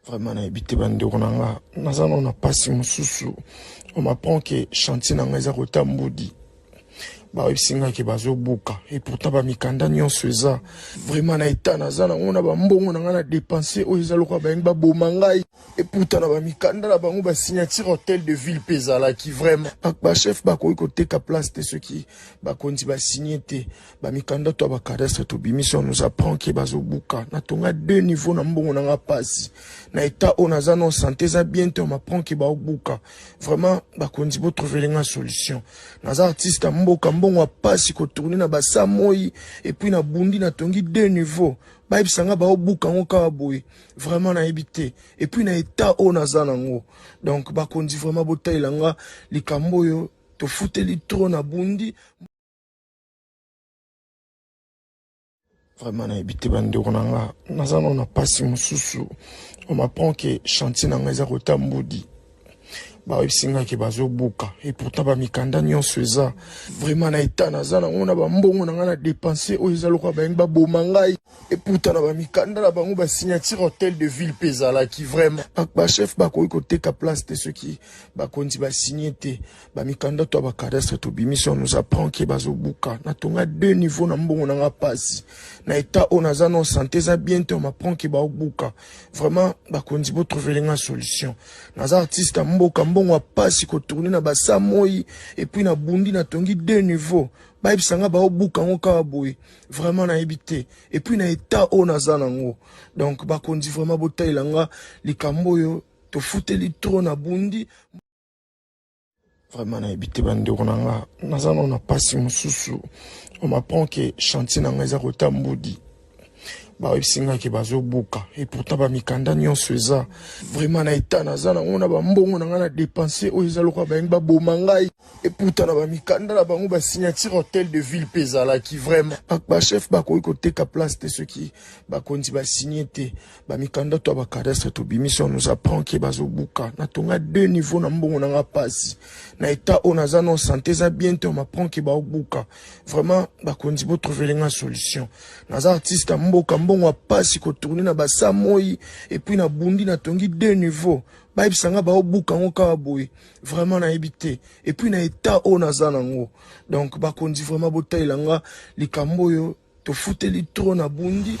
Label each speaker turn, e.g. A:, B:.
A: Vraiment nayebi te bandeko na nga, naza nano na mpasi mosusu. On m'apprend que chantier na nga eza kota mbudi, bayebisi nga ke bazobuka, et pourtant bamikanda nyonso eza vraiment na etat naza nango na bambongo na nga na dépense oyo eza lokola bayengi baboma ngai. Et pourtant na bamikanda na bango, basignature hôtel de ville mpe ezalaki. Vraiment bachef bakoki koteka place te soki bakonzi basigne te. Bamikanda to ya bacadastre tobimisi, on nous apprend ke bazobuka. Natonga deux niveaux na mbongo na nga mpasi, na état oyo naza no santé eza bien te, on m'apprend ke baobuka. Vraiment bakonzi, botrouvele nga solution. Naza artiste ya mboka, mbongo ya mpasi kotourne na basa moi, et puis nabundi, natongi deux niveaux, bayebisa nga baobuka yango kaka boye. Vraiment nayebi te, et puis na état oyo naza nango. Donc bakonzi, vraiment botalela nga likambo oyo, tofuteli trop, na bundi. Vraiment nayebi te bandeko na nga, naza nano na mpasi mosusu. On m'apprend que chantier na nga eza kota mbudi, bayebisi nga ke bazobuka, et pourtant bamikanda nyonso eza vraiment na etat naza nango na bambongo na nga na dépense oyo eza lokola bayengi baboma ngai. Et pourtant na bamikanda na bango, basignature hôtel de ville mpe ezalaki. Vraiment bachef bakoki koteka place te soki bakonzi basigne te. Bamikanda to ya bacadastre tobimisi, on nous apprend ke bazobuka. Natonga deux niveaux na mbongo na nga mpasi, na état oyo naza no santé eza bien te, on m'apprend ke baobuka. Vraiment bakonzi, botrouvele nga solution. Naza artiste ya mboka, mbongo ya mpasi kotourne na basa moi, et puis nabundi, natongi deux niveaux, bayebisa nga baobuka yango kaka boye. Vraiment nayebi te, et puis na état oyo naza nango. Donc bakonzi, vraiment botalela nga likambo oyo, tofuteli trop, na bundi. Vraiment nayebi te bandeko na nga, naza nano na mpasi mosusu. On m'apprend que chantier na nga eza kota mbudi, bayebisi nga ke bazobuka, et pourtant bamikanda nyonso eza vraiment na état naza nango na bambongo na nga na dépense oyo eza lokola bayengi baboma ngai. Et pourtant na bamikanda na bango, basignature hôtel de ville mpe ezalaki. Vraiment bachef bakoki koteka place te soki bakonzi basigne te. Bamikanda to ya bacadastre tobimisi, on nous apprend ke bazobuka. Natonga deux niveaux na mbongo na nga mpasi, na état oyo naza no santé eza bien te, on m'apprend ke baobuka. Vraiment bakonzi, botrouvele nga solution. Naza artiste ya mboka, mbongo ya mpasi kotourne na basa moi, et puis nabundi, natongi deux niveaux, bayebisa nga baobuka yango kaka boye. Vraiment nayebi te, et puis na état oyo naza nango. Donc bakonzi, vraiment botalela nga likambo oyo, tofuteli trop, na bundi.